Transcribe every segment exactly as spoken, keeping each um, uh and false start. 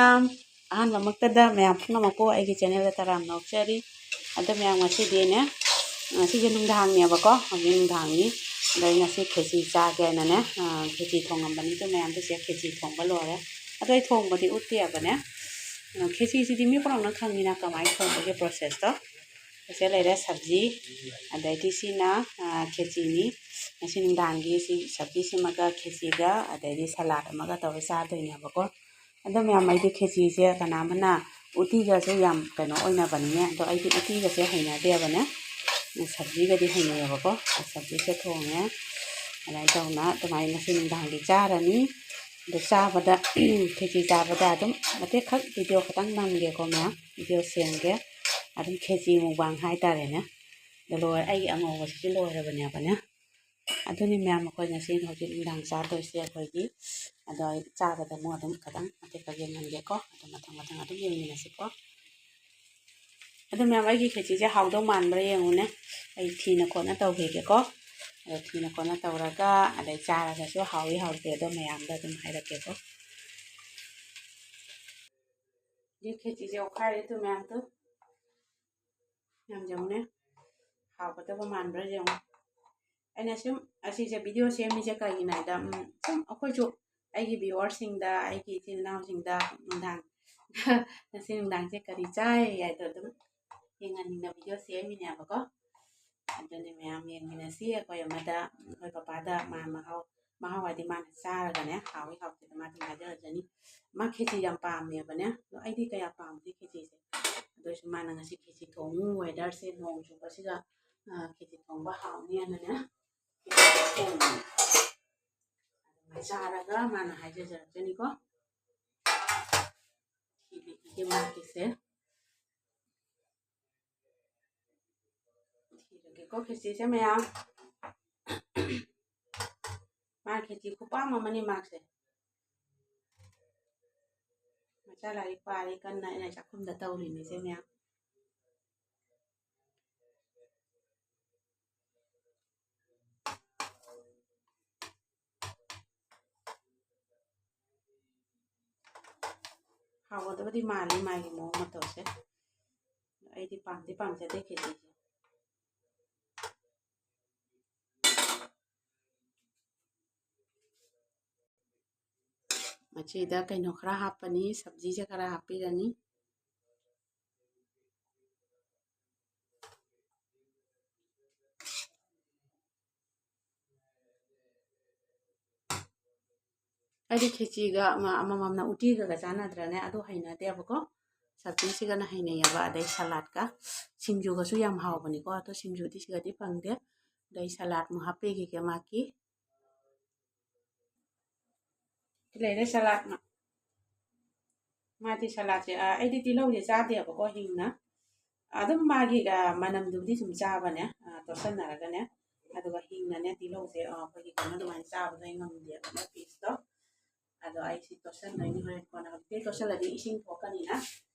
ꯃꯌꯥꯝ, ꯑꯍꯥꯟꯕꯃꯛꯇꯗ ꯃꯌꯥꯝ ꯄꯨꯝꯅꯃꯛꯄꯨ ꯑꯩꯒꯤ ꯆꯦꯅꯦꯜꯗ ꯇꯔꯥꯝꯅ ꯑꯣꯛꯆꯔꯤ꯫ ꯑꯗꯣ ꯃꯌꯥꯝ, ꯉꯁꯤꯗꯤꯅꯦ, ꯉꯁꯤꯁꯦ ꯅꯨꯡꯗꯥꯡꯅꯦꯕꯀꯣ, ꯍꯧꯖꯤꯛ ꯅꯨꯡꯗꯥꯡꯅꯤ꯫ ꯑꯗꯣ ꯑꯩ ꯉꯁꯤ ꯈꯦꯆꯤ ꯆꯥꯒꯦꯅꯅꯦ, ꯑ, ꯈꯦꯆꯤ ꯊꯣꯡꯉꯝꯕꯅꯤ꯫ ꯑꯗꯣ ꯃꯌꯥꯝꯗꯣ ꯁꯤꯗ ꯈꯦꯆꯤ ꯊꯣꯡꯕ ꯂꯣꯏꯔꯦ꯫ ꯑꯗꯣ ꯑꯩ ꯊꯣꯡꯕꯗꯤ ꯎꯠꯇꯦꯕꯅꯦ꯫ ꯑ, ꯈꯦꯆꯤꯁꯤꯗꯤ ꯃꯤ ꯄꯨꯝꯅꯃꯛꯅ ꯈꯪꯉꯤꯅ ꯀꯃꯥꯏꯅ ꯊꯣꯡꯕꯒꯤ ꯄ꯭ꯔꯣꯁꯦꯁꯇꯣ꯫ ꯑꯁꯤ ꯂꯩꯔꯦ ꯁꯕꯖꯤ, ꯑꯗꯩꯗꯤ ꯁꯤꯅ, ꯑ, ꯈꯦꯆꯤꯅꯤ꯫ ꯉꯁꯤ ꯅꯨꯡꯗꯥꯡꯒꯤ ꯁꯤ ꯁꯕꯖꯤꯁꯤꯃꯒ ꯈꯦꯆꯤꯒ ꯑꯗꯩꯗꯤ ꯁꯂꯥꯗ ꯑꯃꯒ ꯇꯧꯔ ꯆꯥꯗꯣꯏꯅꯦꯕꯀꯣ꯫ ꯑꯗꯣ ꯃꯌꯥꯝ, ꯑꯩꯗꯤ ꯈꯦꯆꯤꯁꯦ ꯀꯅꯥ ꯑꯃꯅ ꯎꯇꯤꯒꯁꯦ ꯌꯥꯝ ꯀꯩꯅꯣ ꯑꯣꯏꯅꯕꯅꯤꯅꯦ, ꯑꯗꯣ ꯑꯩꯗꯤ ꯎꯇꯤꯒꯁꯦ ꯍꯩꯅꯗꯦꯕꯅꯦ꯫ ꯁꯕꯖꯤꯒꯗꯤ ꯍꯩꯅꯩꯌꯦꯕꯀꯣ꯫ ꯁꯕꯖꯤꯁꯦ ꯊꯣꯡꯉꯦ꯫ ꯑꯗꯨꯃꯥꯏꯅ ꯇꯧꯅ ꯑꯗꯨꯃꯥꯏꯅ ꯉꯁꯤ ꯅꯨꯡꯗꯥꯡꯒꯤ ꯆꯥꯔꯅꯤ꯫ ꯑꯗꯣ ꯆꯥꯕꯗ, ꯈꯦꯆꯤ ꯆꯥꯕꯗ ꯑꯗꯨꯝ ꯃꯇꯦꯛ ꯈꯛ ꯚꯤꯗꯤꯑꯣ ꯈꯛꯇꯪ ꯅꯝꯒꯦꯀꯣ ꯃꯌꯥꯝ, ꯚꯤꯗꯤꯑꯣ ꯁꯦꯝꯒꯦ꯫ ꯑꯗꯨꯝ ꯈꯦꯆꯤ ꯃꯨꯛꯕꯥꯡ ꯍꯥꯏꯇꯥꯔꯦꯅꯦ꯫ ꯑꯗꯣ ꯂꯣꯏꯔꯦ, ꯑꯩꯒꯤ ꯑꯉꯧꯕꯁꯤꯁꯨ ꯂꯣꯏꯔꯕꯅꯦꯕꯅꯦ꯫ ꯑꯗꯨꯅꯤ ꯃꯌꯥꯝ, ꯑꯩꯈꯣꯏ ꯉꯁꯤ ꯍꯧꯖꯤꯛ ꯅꯨꯡꯗꯥꯡ ꯆꯥꯗꯣꯏꯁꯦ ꯑꯩꯈꯣꯏꯒꯤ꯫ ꯑꯗꯣ ꯑꯩ ꯆꯥꯕꯗ ꯑꯃꯨꯛ ꯑꯗꯨꯝ ꯈꯤꯇꯪ ꯃꯇꯦꯛ ꯈꯛ ꯌꯦꯡꯍꯟꯒꯦꯀꯣ꯫ ꯑꯗꯣ ꯃꯊꯪ ꯃꯊꯪ ꯑꯗꯨꯝ ꯌꯦꯡꯃꯤꯟꯅꯁꯤꯀꯣ꯫ ꯑꯗꯨ ꯃꯌꯥꯝ, ꯑꯩꯒꯤ ꯈꯦꯆꯤꯁꯦ ꯍꯥꯎꯗꯧ ꯃꯥꯟꯕ꯭ꯔꯥ ꯌꯦꯡꯉꯨꯅꯦ꯫ ꯑꯩ ꯊꯤꯅ ꯈꯣꯠꯅ ꯇꯧꯈꯤꯒꯦꯀꯣ꯫ ꯑꯗꯣ ꯊꯤꯅ ꯈꯣꯠꯅ ꯇꯧꯔꯒ ꯑꯗꯩ ꯆꯥꯔꯒꯁꯨ ꯍꯥꯎꯏ ꯍꯥꯎꯇꯦ ꯑꯗꯣ ꯃꯌꯥꯝꯗ ꯑꯗꯨꯝ ꯍꯥꯏꯔꯛꯀꯦꯀꯣ꯫ ꯍꯧꯖꯤꯛ ꯈꯦꯆꯤꯁꯦ ꯑꯣꯠꯈꯥꯏꯔꯦ ꯑꯗꯨ ꯃꯌꯥꯝꯗꯣ꯫ ꯌꯥꯝ ꯌꯦꯡꯉꯨꯅꯦ꯫ ꯍꯥꯎꯒꯗꯕ ꯃꯥꯟꯕ꯭ꯔꯥ ꯌꯦꯡꯉꯨ꯫ ꯑꯩꯅ ꯁꯨꯝ ꯑꯁꯤꯁꯦ ꯚꯤꯗꯤꯑꯣ ꯁꯦꯝꯃꯤꯁꯦ ꯀꯩꯒꯤꯅꯣ ꯍꯥꯏꯗ, ꯎꯝ, ꯁꯨꯝ ꯑꯩꯈꯣꯏꯁꯨ ꯑꯩꯒꯤ ꯚ꯭ꯌꯨꯋꯔꯁꯤꯡꯗ, ꯑꯩꯒꯤ ꯏꯆꯤꯜ ꯏꯅꯥꯎꯁꯤꯡꯗ ꯅꯨꯡꯗꯥꯡ, ꯉꯁꯤ ꯅꯨꯡꯗꯥꯡꯁꯦ ꯀꯔꯤ ꯆꯥꯏ ꯍꯥꯏꯗꯣ ꯑꯗꯨꯝ ꯌꯦꯡꯍꯟꯅꯤꯡꯅ ꯚꯤꯗꯤꯑꯣ ꯁꯦꯝꯃꯤꯅꯦꯕꯀꯣ꯫ ꯑꯗꯨꯅꯤ ꯃꯌꯥꯝ ꯌꯦꯡꯃꯤꯟꯅꯁꯤ꯫ ꯑꯩꯈꯣꯏ ꯑꯃꯗ, ꯑꯩꯈꯣꯏ ꯄꯄꯥꯗ ꯃꯥ ꯃꯍꯥꯎ, ꯃꯍꯥꯎ ꯍꯥꯏꯗꯤ ꯃꯥꯅ ꯆꯥꯔꯒꯅꯦ, ꯍꯥꯎꯏ ꯍꯥꯎꯇꯦꯗꯣ ꯃꯥ ꯑꯗꯨꯝ ꯍꯥꯏꯖꯔꯛꯆꯅꯤ꯫ ꯃꯥ ꯈꯦꯆꯤ ꯌꯥꯝ ꯄꯥꯝꯃꯦꯕꯅꯦ, ꯑꯗꯣ ꯑꯩꯗꯤ ꯀꯌꯥ ꯄꯥꯝꯗꯦ ꯈꯦꯆꯤꯁꯦ꯫ ꯑꯗꯨ ꯑꯣꯏꯔꯁꯨ ꯃꯥꯅ ꯉꯁꯤ ꯈꯦꯆꯤ ꯊꯣꯡꯉꯨ, ꯋꯦꯗꯔꯁꯦ ꯅꯣꯡ ꯆꯨꯕꯁꯤꯒ, ꯑ, ꯈꯦꯆꯤ ꯊꯣꯡꯕ ꯍꯥꯎꯅꯤꯅꯅꯦ, ꯊꯣꯡꯕꯅꯤ꯫ ꯑꯗꯨꯃꯥꯏꯅ ꯆꯥꯔꯒ ꯃꯥꯅ ꯍꯥꯏꯖꯖꯔꯛꯆꯅꯤꯀꯣ꯫ ꯁꯤꯗꯤ ꯏꯆꯦ ꯃꯥꯒꯤꯁꯦ꯫ ꯊꯤꯔꯒꯦꯀꯣ ꯈꯦꯆꯤꯁꯦ ꯃꯌꯥꯝ꯫ ꯃꯥ ꯈꯦꯆꯤ ꯈꯨꯄꯥꯝ ꯑꯃꯅꯤ ꯃꯥꯁꯦ꯫ ꯃꯆꯥ ꯂꯥꯏꯔꯤꯛ ꯄꯥꯔꯤ ꯀꯟꯅ, ꯑꯩꯅ ꯆꯥꯛꯈꯨꯝꯗ ꯇꯧꯔꯤꯅꯤꯁꯦ ꯃꯌꯥꯝ꯫ ꯍꯥꯎꯒꯗꯕꯗꯤ ꯃꯥꯜꯂꯤ ꯃꯥꯒꯤ ꯃꯑꯣꯡ ꯃꯇꯧꯁꯦ꯫ ꯑꯩꯗꯤ ꯄꯥꯝꯗꯤ ꯄꯥꯝꯖꯗꯦ ꯈꯦꯆꯤꯁꯦ꯫ ꯃꯁꯤꯗ ꯀꯩꯅꯣ ꯈꯔ ꯍꯥꯞꯄꯅꯤ, ꯁꯕꯖꯤꯁꯦ ꯈꯔ ꯍꯥꯞꯄꯤꯔꯅꯤ꯫ ꯑꯩꯗꯤ ꯈꯦꯆꯤꯒ ꯑꯃ-, ꯑꯃꯃꯝꯅ ꯎꯇꯤꯒꯒ ꯆꯥꯟꯅꯗ꯭ꯔꯅꯦ? ꯑꯗꯨ ꯍꯩꯅꯗꯦꯕꯀꯣ꯫ ꯁꯕꯖꯤꯁꯤꯒꯅ ꯍꯩꯅꯩꯌꯦꯕ, ꯑꯗꯩ ꯁꯂꯥꯠꯀ꯫ ꯁꯤꯡꯖꯨꯒꯁꯨ ꯌꯥꯝ ꯍꯥꯎꯕꯅꯤꯀꯣ꯫ ꯑꯗꯣ ꯁꯤꯡꯖꯨꯗꯤ ꯁꯤꯒꯗꯤ ꯐꯪꯗꯦ꯫ ꯑꯗꯩ ꯁꯂꯥꯠ ꯑꯃꯨꯛ ꯍꯥꯞꯄꯤꯈꯤꯒꯦ ꯃꯥꯒꯤ꯫ ꯁꯤ ꯂꯩꯔꯦ ꯁꯂꯥꯠ ꯃꯥ-, ꯃꯥꯗꯤ ꯁꯂꯥꯠꯁꯦ, ꯑ, ꯑꯩꯗꯤ ꯇꯤꯜꯍꯧꯁꯦ ꯆꯥꯗꯦꯕꯀꯣ, ꯍꯤꯡꯅ꯫ ꯑꯗꯨꯝ ꯃꯥꯒꯤ, ꯑ, ꯃꯅꯝꯗꯨꯕꯨꯗꯤ ꯁꯨꯝ ꯆꯥꯕꯅꯦ, ꯑ, ꯇꯣꯠꯁꯟꯅꯔꯒꯅꯦ꯫ ꯑꯗꯨꯒ ꯍꯤꯡꯅꯅꯦ ꯇꯤꯜꯍꯧꯁꯦ, ꯑ, ꯑꯩꯈꯣꯏꯒꯤ ꯀꯩꯅꯣ ꯑꯗꯨꯃꯥꯏꯅ ꯆꯥꯕꯗꯣ ꯑꯩ ꯉꯝꯗꯦꯕ, ꯃꯣꯏ ꯄꯤꯁꯇꯣ꯫ ꯑꯗꯣ ꯑꯩ ꯁꯤ ꯇꯣꯠꯁꯟꯗꯣꯏꯅꯤ ꯍꯣꯔꯦꯟ ꯀꯣꯟꯅ꯫ ꯍꯧꯖꯤꯛꯇꯤ ꯇꯣꯠꯁꯜꯂꯗꯤ ꯏꯁꯤꯡ ꯊꯣꯛꯀꯅꯤꯅ꯫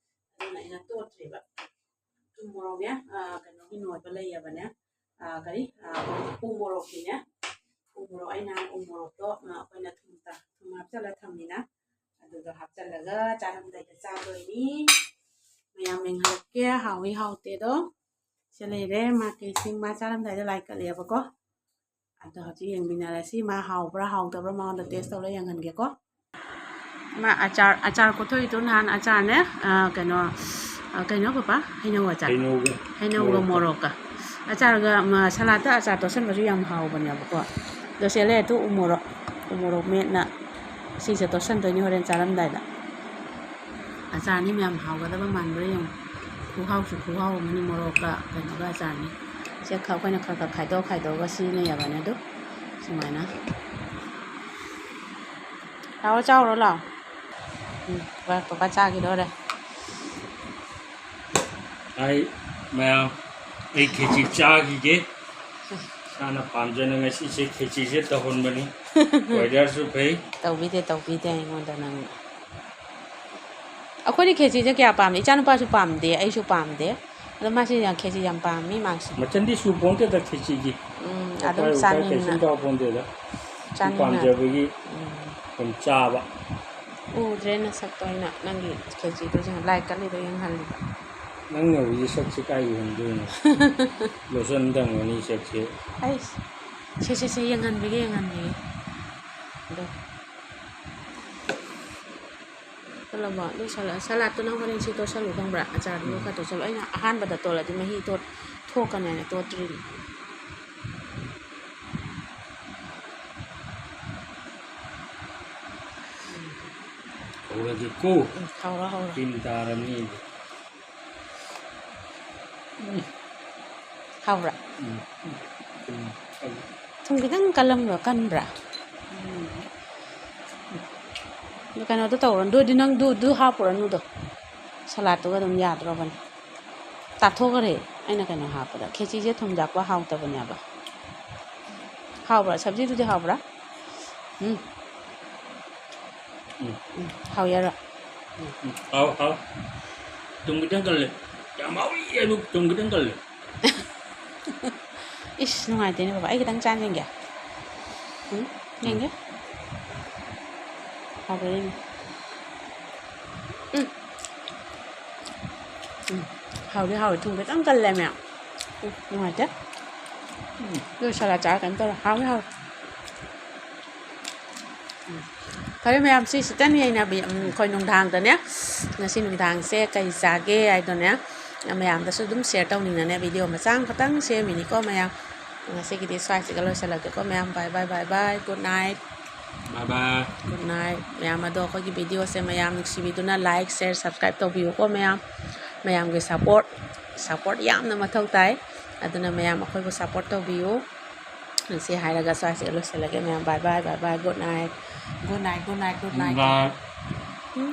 ꯑꯗꯨꯅ ꯑꯩꯅ ꯇꯣꯠꯇ꯭ꯔꯤꯕ꯫ ꯊꯨꯝ ꯃꯣꯔꯣꯛꯅꯦ, ꯑ, ꯀꯩꯅꯣꯒꯤ ꯅꯣꯏꯕ ꯂꯩꯌꯦꯕꯅꯦ꯫ ꯑ, ꯀꯔꯤ? ꯑ, ꯎ ꯃꯣꯔꯣꯛꯀꯤꯅꯦ꯫ ꯎ ꯃꯣꯔꯣꯛ, ꯑꯩꯅ ꯎ ꯃꯣꯔꯣꯛꯇꯣ, ꯑ, ꯑꯩꯈꯣꯏꯅ ꯊꯨꯝ ꯇ-, ꯊꯨꯝ ꯍꯥꯞꯆꯜꯂ ꯊꯝꯃꯤꯅ꯫ ꯑꯗꯨꯗꯣ ꯍꯥꯞꯆꯜꯂꯒ ꯆꯥꯔꯝꯗꯥꯏꯗ ꯆꯥꯗꯣꯏꯅꯤ꯫ ꯃꯌꯥꯝ ꯌꯦꯡꯍꯜꯂꯛꯀꯦ, ꯍꯥꯎꯏ ꯍꯥꯎꯇꯦꯗꯣ꯫ ꯁꯤ ꯂꯩꯔꯦ, ꯃꯥ ꯀꯩꯁꯤꯡ ꯃꯥ ꯆꯥꯔꯝꯗꯥꯏꯗ ꯂꯥꯏ ꯀꯠꯂꯦꯕꯀꯣ꯫ ꯑꯗꯣ ꯍꯧꯖꯤꯛ ꯌꯦꯡꯃꯤꯟꯅꯔꯁꯤ, ꯃꯥ ꯍꯥꯎꯕ꯭ꯔꯥ ꯍꯥꯎꯇꯕ꯭ꯔꯥ ꯃꯉꯣꯟꯗ ꯇꯦꯁ ꯇꯧꯔ ꯌꯦꯡꯍꯟꯒꯦꯀꯣ꯫ ꯃꯥ ꯑꯆꯥꯔ, ꯑꯆꯥꯔ ꯀꯣꯊꯣꯛꯏꯗꯣ ꯅꯍꯥꯟ ꯑꯆꯥꯔꯅꯦ, ꯑ, ꯀꯩꯅꯣ, ꯑ, ꯀꯩꯅꯣ ꯄꯄꯥ? ꯍꯩꯅꯧ ꯑꯆꯥꯔ꯫ ꯍꯩꯅꯧꯒ ꯍꯩꯅꯧꯒ ꯃꯣꯔꯣꯛꯀ꯫ ꯃꯣꯔꯣꯛꯀ꯫ ꯑꯆꯥꯔꯒ, ꯃ, ꯁꯂꯥꯠꯇ ꯑꯆꯥꯔ ꯇꯣꯠꯁꯟꯕꯁꯨ ꯌꯥꯝ ꯍꯥꯎꯕꯅꯦꯕꯀꯣ꯫ ꯑꯗꯣ ꯁꯤ ꯂꯩꯔꯦ ꯇꯨ ꯎ ꯃꯣꯔꯣꯛ꯫ ꯎ ꯃꯣꯔꯣꯛ ꯃꯦꯠꯅ ꯁꯤꯁꯦ ꯇꯣꯠꯁꯟꯗꯣꯏꯅꯤ ꯍꯣꯔꯦꯟ ꯆꯥꯔꯝꯗꯥꯏꯗ꯫ ꯑꯆꯥꯔꯅꯤ ꯃꯌꯥꯝ ꯍꯥꯎꯒꯗꯕ ꯃꯥꯟꯕ꯭ꯔꯥ ꯌꯦꯡꯉꯨ꯫ ꯈꯨꯍꯥꯎꯁꯨ ꯈꯨꯍꯥꯎ ꯑꯃꯅꯤ ꯃꯣꯔꯣꯛꯀ ꯀꯩꯅꯣꯒ ꯑꯆꯥꯔꯅꯤ꯫ ꯁꯦ ꯈ-, ꯑꯩꯈꯣꯏꯅ ꯈꯔ ꯈꯔ ꯈꯥꯏꯗꯣꯛ ꯈꯥꯏꯗꯣꯛꯑꯒ ꯁꯤꯖꯤꯟꯅꯩꯌꯦꯕꯅꯦ ꯑꯗꯨ ꯁꯨꯃꯥꯏꯅ꯫ ꯂꯥꯛꯑꯣ ꯆꯥꯎꯔꯣ ꯂꯥꯛꯑꯣ꯫ ꯎꯝ, ꯄꯄꯥ ꯆꯥꯈꯤꯗꯣꯔꯦ꯫ ꯑꯩ ꯃꯌꯥꯝ, ꯑꯩ ꯈꯦꯆꯤ ꯆꯥꯈꯤꯒꯦ꯫ ꯏꯁꯥꯅ ꯄꯥꯝꯖꯅ ꯉꯁꯤꯁꯦ ꯈꯦꯆꯤꯁꯦ ꯇꯧꯍꯟꯕꯅꯤ꯫ Weatherꯁꯨ ꯐꯩ꯫ ꯇꯧꯕꯤꯗꯦ, ꯇꯧꯕꯤꯗꯦ ꯑꯩꯉꯣꯟꯗ ꯅꯪ꯫ ꯑꯩꯈꯣꯏꯗꯤ ꯈꯦꯆꯤꯁꯦ ꯀꯌꯥ ꯄꯥꯝꯗꯦ꯫ ꯏꯆꯥꯅꯨꯄꯥꯁꯨ ꯄꯥꯝꯗꯦ, ꯑꯩꯁꯨ ꯄꯥꯝꯗꯦ꯫ ꯑꯗꯣ ꯃꯥꯁꯤ ꯌꯥꯝ ꯈꯦꯆꯤ ꯌꯥꯝ ꯄꯥꯝꯃꯤ ꯃꯥꯁꯦ꯫ ꯃꯆꯟꯗꯤ ꯁꯨꯄꯣꯟꯇꯦꯗ ꯈꯦꯆꯤꯒꯤ꯫ ꯎꯝ, ꯑꯗꯨꯝ ꯎꯄꯥꯏ ꯎꯄꯥꯏ ꯆꯥꯅꯤꯡꯅ꯫ ꯀꯩꯁꯨꯝ ꯇꯧꯄꯣꯟꯇꯦꯗ꯫ ꯁꯨꯝ ꯆꯥꯅꯤꯡꯅ꯫ ꯄꯥꯝꯖꯕꯒꯤ ꯎꯝ꯫ ꯁꯨꯝ ꯆꯥꯕ꯫ ꯎꯗ꯭ꯔꯦ ꯅꯁꯛꯇꯣ ꯑꯩꯅ ꯅꯪꯒꯤ ꯈꯦꯆꯤꯗꯣ ꯌꯦꯡ-, ꯂꯥꯏ ꯀꯠꯂꯤꯗꯣ ꯌꯦꯡꯍꯜꯂꯤꯕ꯫ ꯅꯪꯅ ꯎꯔꯤꯁꯦ ꯁꯛꯁꯦ ꯀꯥꯏ ꯎꯍꯟꯗꯣꯏꯅꯣ? ꯂꯣꯁꯟ ꯇꯝꯒꯅꯤ ꯁꯛꯁꯦ꯫ ꯑꯩꯁ, ꯁꯦ, ꯁꯦ, ꯁꯦ, ꯌꯦꯡꯍꯟꯕꯤꯒꯦ, ꯌꯦꯡꯍꯟꯕꯤꯒꯦ꯫ ꯑꯗꯣ꯫ ꯆꯠꯂꯕꯣ? ꯑꯗꯨ ꯁꯂꯥ-, ꯁꯂꯥꯠꯇꯨ ꯅꯪ ꯍꯣꯔꯦꯟ ꯁꯤ ꯇꯣꯠꯁꯜꯂꯨ ꯈꯪꯕ꯭ꯔꯥ? ꯑꯆꯥꯔꯗꯨꯒ ꯎꯝ꯫ ꯈꯔ ꯇꯣꯠꯁꯜꯂꯨ꯫ ꯑꯩꯅ ꯑꯍꯥꯟꯕꯗ ꯇꯣꯠꯂꯗꯤ ꯃꯍꯤ ꯇꯣꯠ-, ꯊꯣꯛꯀꯅꯤ ꯍꯥꯏꯅ ꯇꯣꯠꯇ꯭ꯔꯤꯅꯤ꯫ ꯍꯧꯔꯒꯦꯀꯣ꯫ ꯎꯝ, ꯍꯧꯔꯣ, ꯍꯧꯔꯣ꯫ ꯇꯤꯟ ꯇꯥꯔꯅꯤ꯫ ꯎꯝ꯫ ꯍꯥꯎꯕ꯭ꯔꯥ? ꯎꯝ, ꯎꯝ, ꯎꯝ, ꯎꯝ꯫ ꯊꯨꯝ ꯈꯤꯇꯪ ꯀꯜꯂꯝꯕ꯭ꯔꯥ? ꯀꯟꯕ꯭ꯔꯥ? ꯎꯝ꯫ ꯑꯗꯨ ꯀꯩꯅꯣꯗꯣ ꯇꯧꯔꯣ꯫ ꯑꯗꯨ ꯑꯣꯏꯔꯗꯤ ꯅꯪ ꯑꯗꯨ, ꯑꯗꯨ ꯍꯥꯞꯄꯨꯔꯅꯨꯗꯣ꯫ ꯁꯂꯥꯠꯇꯨꯒ ꯑꯗꯨꯝ ꯌꯥꯗ꯭ꯔꯣꯕꯅꯤ꯫ ꯇꯥꯊꯣꯛꯈ꯭ꯔꯦ ꯑꯩꯅ ꯀꯩꯅꯣ ꯍꯥꯞꯄꯗ꯫ ꯈꯦꯆꯤꯁꯦ ꯊꯨꯝ ꯌꯥꯛꯄ ꯍꯥꯎꯇꯕꯅꯦꯕ꯫ ꯍꯥꯎꯕ꯭ꯔꯥ? ꯁꯕꯖꯤꯗꯨꯗꯤ ꯍꯥꯎꯕ꯭ꯔꯥ? ꯎꯝ꯫ ꯎꯝ꯫ ꯎꯝ, ꯍꯥꯎ ꯌꯥꯔꯣ? ꯎꯝ, ꯎꯝ, ꯍꯥꯎ, ꯍꯥꯎ꯫ ꯊꯨꯝ ꯈꯤꯇꯪ ꯀꯜꯂꯦ꯫ ꯌꯥꯝ ꯍꯥꯎꯏ ꯍꯥꯏꯕꯨ ꯊꯨꯝ ꯈꯤꯇꯪ ꯀꯜꯂꯦ꯫ ꯏꯁ, ꯅꯨꯡꯉꯥꯏꯇꯦꯅꯦ ꯕꯕꯥ꯫ ꯑꯩ ꯈꯤꯇꯪ ꯆꯥꯅꯤꯡꯒꯦ꯫ ꯎꯝ, ꯎꯝ꯫ ꯌꯦꯡꯒꯦ꯫ ꯍꯥꯎꯕ꯭ꯔꯥ ꯌꯦꯡꯒꯦ꯫ ꯎꯝ꯫ ꯎꯝ, ꯍꯥꯎꯗꯤ ꯍꯥꯎꯋꯦ꯫ ꯊꯨꯝ ꯈꯤꯇꯪ ꯀꯜꯂꯦ ꯃꯌꯥꯝ꯫ ꯎꯝ, ꯅꯨꯡꯉꯥꯏꯇꯦ꯫ ꯎꯝ꯫ ꯑꯗꯨ ꯁꯂꯥꯗ ꯆꯥꯔ ꯀꯩꯅꯣ ꯇꯧꯔꯦ꯫ ꯍꯥꯎꯗꯤ ꯍꯥꯎꯋꯦ꯫ ꯎꯝ꯫ ꯐꯔꯦ ꯃꯌꯥꯝ, ꯁꯤꯁꯤꯇꯅꯤ ꯑꯩꯅ ꯕꯤ-, ꯎꯝ, ꯑꯩꯈꯣꯏ ꯅꯨꯡꯗꯥꯡꯗꯅꯦ, ꯉꯁꯤ ꯅꯨꯡꯗꯥꯡꯁꯦ ꯀꯩ ꯆꯥꯒꯦ ꯍꯥꯏꯗꯣꯅꯦ, ꯃꯌꯥꯝꯗꯁꯨ ꯑꯗꯨꯝ share ꯇꯧꯅꯤꯡꯅꯅꯦ video ꯃꯆꯥ ꯑꯃꯈꯛꯇꯪ ꯁꯦꯝꯃꯤꯅꯤꯀꯣ ꯃꯌꯥꯝ꯫ ꯉꯁꯤꯒꯤꯗꯤ ꯁ꯭ꯋꯥꯏꯁꯤꯒ ꯂꯣꯏꯁꯤꯜꯂꯒꯦꯀꯣ ꯃꯌꯥꯝ꯫ Bye bye, bye bye, good night꯫ Bye bye꯫ Good night꯫ ꯃꯌꯥꯝ ꯑꯗꯣ ꯑꯩꯈꯣꯏꯒꯤ videoꯁꯦ ꯃꯌꯥꯝ ꯅꯨꯡꯁꯤꯕꯤꯗꯨꯅ like, share, subscribe ꯇꯧꯕꯤꯌꯨꯀꯣ ꯃꯌꯥꯝ꯫ ꯃꯌꯥꯝꯒꯤ support, support ꯌꯥꯝꯅ ꯃꯊꯧ ꯇꯥꯏ꯫ ꯑꯗꯨꯅ ꯃꯌꯥꯝ ꯑꯩꯈꯣꯏꯕꯨ support ꯇꯧꯕꯤꯌꯨ꯫ ꯁꯤ ꯍꯥꯏꯔꯒ ꯁ꯭ꯋꯥꯏꯁꯤꯒ ꯂꯣꯏꯁꯤꯜꯂꯒꯦ ꯃꯌꯥꯝ꯫ Bye bye, bye bye, good night꯫ Good night, good night, good night꯫ Bye꯫ ꯎꯝ꯫